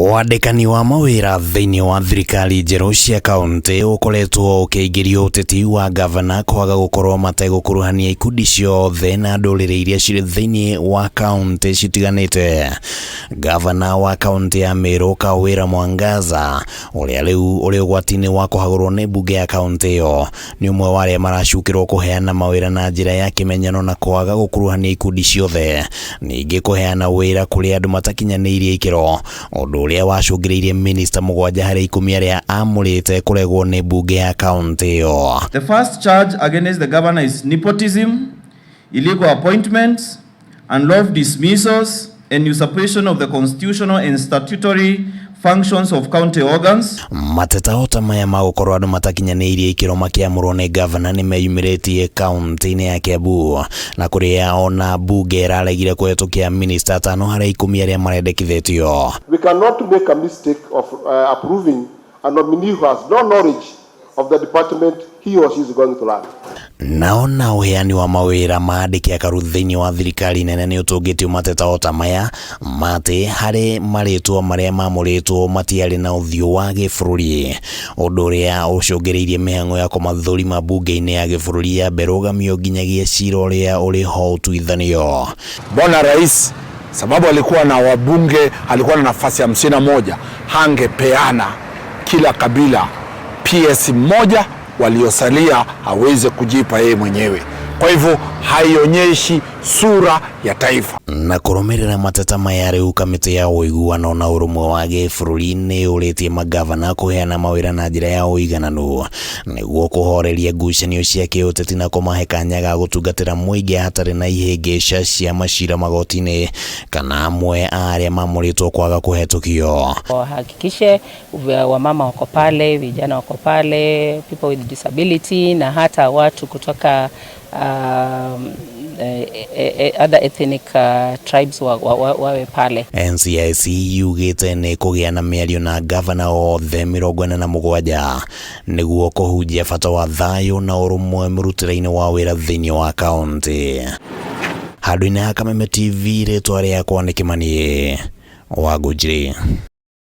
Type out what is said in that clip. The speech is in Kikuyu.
Wandĩkani wa mawĩra thĩinĩ wa thirikari njerũ cia kaunti ũkoretwo ũkĩingĩrio ũteti wa ngavana kwaga gũkorwo mategũkuruhania ikundi ciothe na ndũrĩrĩ iria cirĩ thĩinĩ wa kaunti citiganĩte. Ngavana wa kaunti ya Meru Kawira Mwangaza ũrĩa rĩu ũrĩ ũgwati-inĩ wa kũhagũrwo nĩ mbunge ya kaunti ĩyo nĩ ũmwe wa arĩa maracukĩrwo kũheana mawĩra na njĩra ya kĩmenyano na kwaga gũkuruhania ikundi ciothe, ningĩ kũheana wĩra kũrĩ andũ matakinyanĩirie ikĩro, ũndũ ũrĩa wacũngĩrĩirie minista 7 harĩ 10 arĩa amũrĩte kũregwo nĩ mbunge ya kaunti ĩyo. The first charge against the governor is nepotism, illegal appointments, unlawful dismissals, and usurpation of the constitutional and statutory functions of county organs. Mateta o ta maya ma gũkorwo andũ matakinyanĩirie ikĩro makĩamũrwo nĩ ngavana nĩ meyumĩrĩtie kaunti-inĩ ya Kiambu na kũrĩa ona mbunge ĩraregire kũhetũkia minista 5 harĩ 10 arĩa marendekithĩtio. We cannot make a mistake of approving a nominee who has no knowledge of the department he or she is going to run. Nao na ũheani wa mawĩra ma andĩki akaru thĩinĩ wa thirikari nene nĩ ũtũngĩtio mateta o ta maya matĩ harĩ marĩtwa marĩa mamũrĩtwo matiarĩ na ũthiũ wa gĩbũrũri, ũndũ ũrĩa ũcũngĩrĩirie mĩhang'o ya kũmathũrima mbunge-inĩ ya gĩbũrũri ya mberũgamio nginyagia cira ũrĩa ũrĩ ho ũtuithanio. Bwana Rais sababu alikuwa na wabunge, alikuwa na nafasi 51, hangepeana kila kabila PS mmoja, waliosalia aweze kujipa yeye mwenyewe. Kwa hivyo haionyeshi sura ya taifa. Na kũrũmĩrĩra mateta maya rĩu kamĩtĩ ya ũiguano na ũrũmwe wa gĩbũrũri nĩ yũrĩtie mangavana kũheana mawĩra na njĩra ya ũigananu nĩguo kũhoreria ngucanio cia kĩũteti na kũmahe kanya ga gũtungatĩra mũingĩ hatarĩ na ihĩngĩca cia macira magoti-inĩ kana amwe a arĩa mamũrĩtwo kwaga kũhetũkio. Wahakikishe wamama wako pale, vijana wako pale, people with disability na hata watu kutoka other ethnic tribes wawe pale. NCIC yugĩte nĩ kũgĩa na mĩario na ngavana othe 47 nĩguo kũhunjia bata wa thayũ na ũrũmwe mũrutĩre-inĩ wa wĩra thĩinĩ wa kaunti. Handũ-inĩ ha Kameme TV, rĩtwa rĩakwa nĩ Kĩmani wa Ngũnjiri.